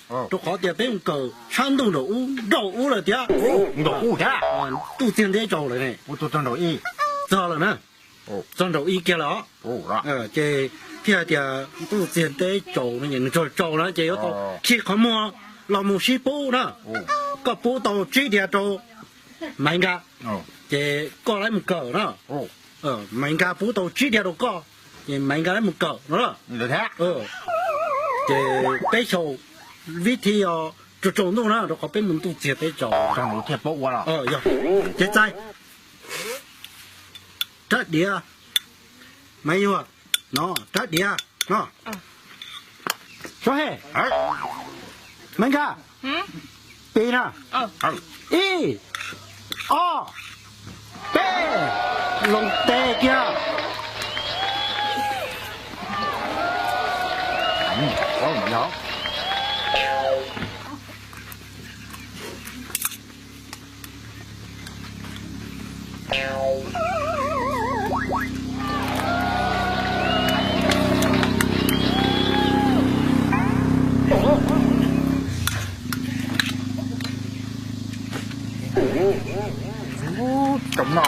Rau qhov tias peb mus kawm sab ntuj nraum ub nraum ub lawm tiag. Nraum ub thiab. Ntuj txiag teb tsaus lawm ne. Txog lawm na. Txog nraum ib kiag lawm os. Ces thiaj hais tias ntuj txiag teb tsaus no, nws tsaus tsaus na ces yuav tau khi qhov muag los mus sib pub na. Koj pub tau tsib diav rau Maiv Nkaj, ces koj lawv mus kawm na. Maiv Nkaj pub tau tsib diav rau koj, ces Maiv Nkaj lawv mus kawm no. Ces peb xyaum vib thi os, tsaus tsaus ntuj na, rau qhov peb mus ntuj txiag teb tsaus. Ces txais rab diav, Maiv Yuag, no rab diav no. Sab he, Maiv Nkaj, pib na. Ib, ob, peb, loo tes kiag. Cov no li.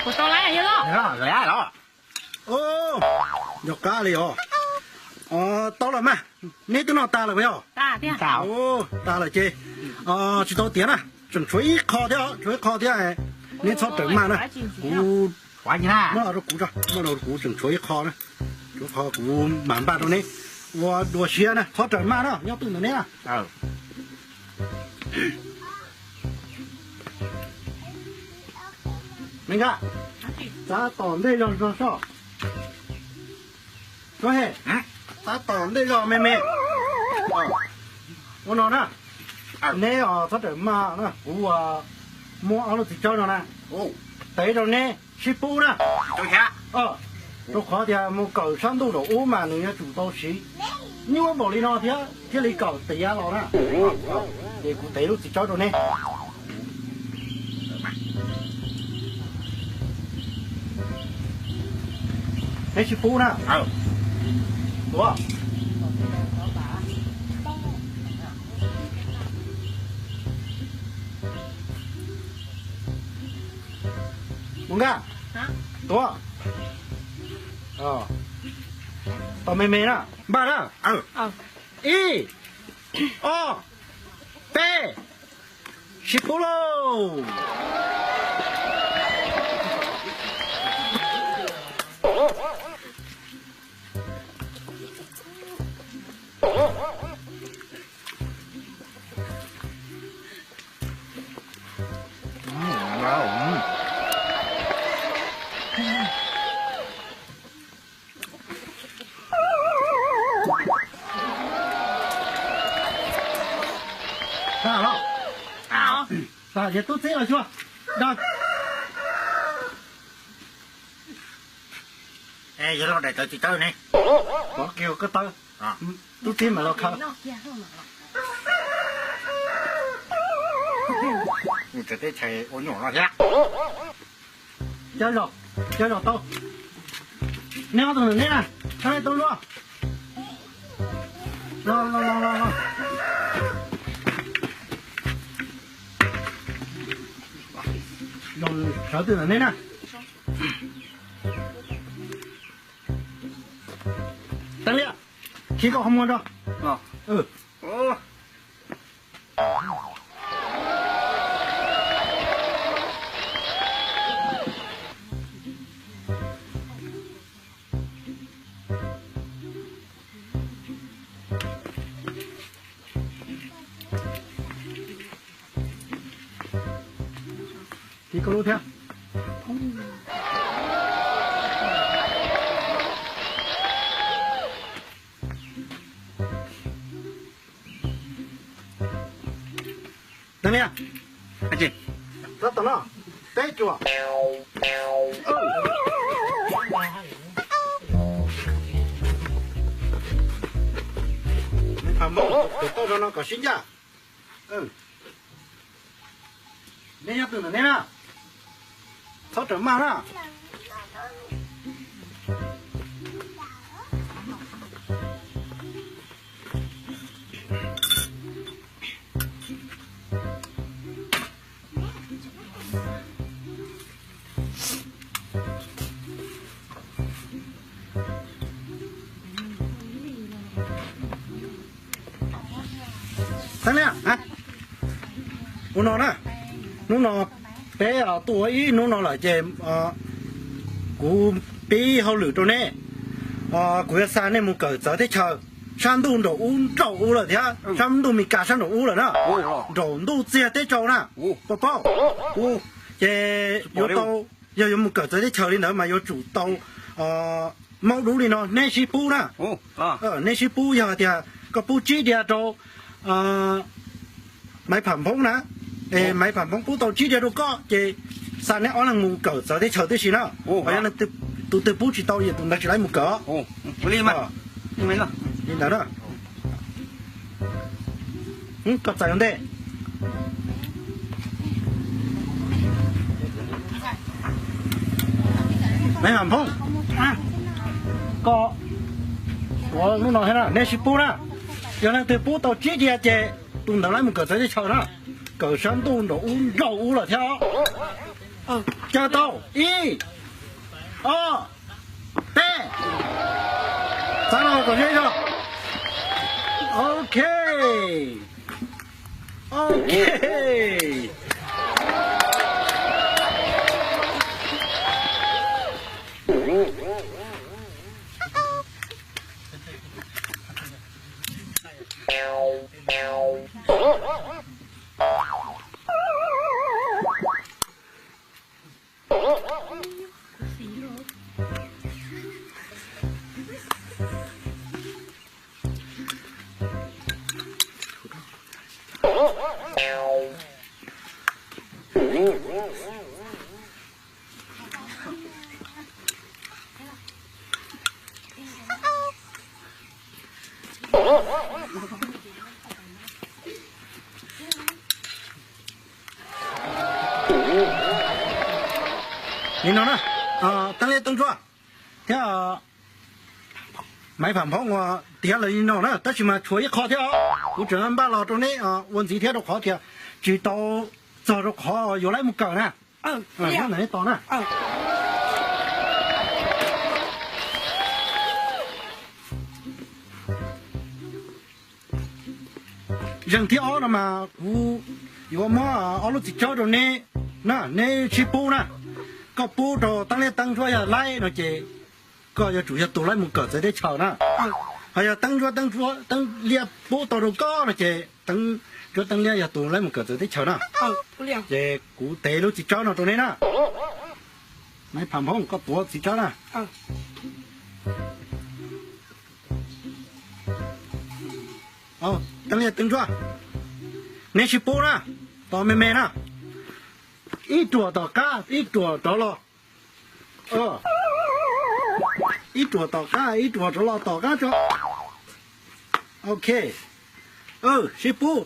Puas tau lawm yog los? Yog qab li os. Tau lawm mas. Neb twb noj tas lawm puas yog? Tas lawm ces tsis tau tiav na, tseem tshuav ib qho thiab, tshuav ib qho thiab. Neb txhob rawm maj na, kuv, muab los rau kuv, muab los rau kuv, tseem tshuav ib qho na. Tshuav qho kuv mam npaj rau neb ua dua siab na, txhob rawm maj na, nyob twj ntawm neb na. Me nkaj, tab tom ntej zog zog soj. Suab he, tab tom ntej zog me me. Ua no na, neb txhob rawm maj na, kuv muab ob lub txiv tsawb no na, tev rau neb sib pub na. Rau qhov tias mus kawm sab ntuj nraum ub mas nws yuav tsum tau siv nyuaj npaum li no thiab thiaj li kawm tiav los na. Ces kuv tev lub txiv tsawb rau neb. Neb sib pub na. Tuav. Mus nkaj. Tuav. Tau me me na. Npaj na. Ib, ob, peb, sib pub lauj. Tag los? Tag ces tub txib los xyuas. Dag. Yog los daim tawv txiv tawb ne. Pov kiag koj tawb. Tub txib mam los khaws. Teb chaws ua nyuam no thiab. Cov zos, cov zos tau. Neb ob tug ntawm neb na, sab neb tau luaj. Los los los los los. Sawv twg ntawm neb na? Teev Liam, khi koj qhov muag tso. Khi koj lub thiab. Teeb Liab, tab tom no, peb cuam. Neb pab npauj tus tauj zoo no kom sib ncaj. Neb nyob twg ntawm neb na? Txhob rawm maj na. Ua no na, hnub no peb tuaj ua ib hnub no lawm ces kuv pib hauj lwm rau neb. Kuv yuav xa nej mus kawm txawv teb chaws sab ntuj nraum ub, nraum ub lawm thiab, sab ntuj Mes Kas sab nraum ub lawm na, nraum ntuj txiag teb tsaus na, paub paub. Ces yuav tau, yog yuav mus kawm txawv teb chaws li ntawd mas yuav tsum tau maub dub li no, neb sib pub na. Neb sib pub, yog tias koj pub tsib diav rau Maiv Pham Nphoob na, es Maiv Pham Nphoob pub tau tsib diav rau koj ces xa neb ob leeg mus kawm txawv teb chaws tib si na. Ho yog leej twg, tus twg pub tsis tau ces tus ntawd tsis laib mus kawm. Li ntawd na. Koj txais ua ntej. Maiv Pham Nphoob, koj tuav lub no thiab na, neb sib pub na. Yog leej twg pub tau tsib diav ces tus ntawd laib mus kawm txawv teb chaws na. Kawm sab ntuj nraum ub, nraum ub lawm thiab. Caw tau, ib, ob, peb. Txav los kom zoo zog. Ok. Ok. Li no na, Teeb Liab, Teeb Ntsuab thiab Maiv Pham Nphoob ua tiav lawm li no na, tab sis mas tshuav ib qho thiab os. Kuv tseem npaj los rau neb ua ntxiv thiab, rau qhov tias tsis tau txog rau qhov yuav laib mus kawm na. Ntawm neb tos na. Zeeg thib ob no mas kuv yuav muab ob lub txiv tsawb rau neb na, neb sib pub na. Koj pub rau Teeb Liab, Teeb Ntsuab yog laib no ces koj yuav tsum yog tus laib mus kawm txawv teb chaws na. Ho yog Teeb Ntsuab, Teeb Ntsuab, Teeb Liab pub tau rau koj no ces Teeb Ntsuab, Teeb Liab yog tus laib mus kawm txawv teb chaws na. Ces kuv tev lub txiv tsawb no rau neb na. Maiv Pham Nphoob, koj tuav txiv tsawb na. Teeb Liab, Teeb Ntsuab, neb sib pub na, tos me me na. Ib ruam tom qab, ib ruam rov los. Ib ruam tom qab, ib ruam rov los, tom qab tso. Ok. Sib pub.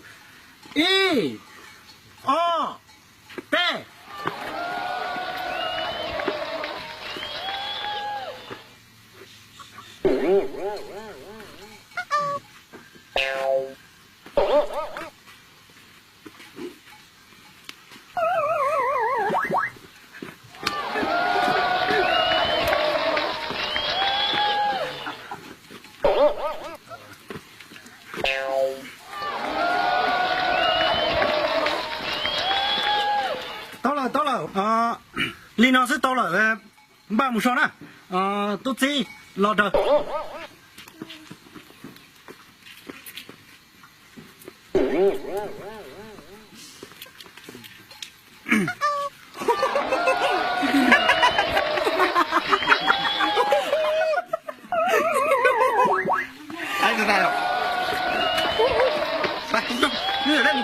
Ib, ob, peb. Tau lawm, tau lawm. Li no xwb tau lawm. Npaj mus so na. Tub txib los daws.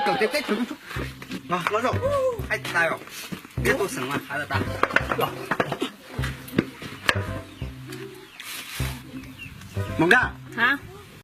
Los, los zaum, hais tas os. Peb tau xeem mas hais tas. Mus Nkaj,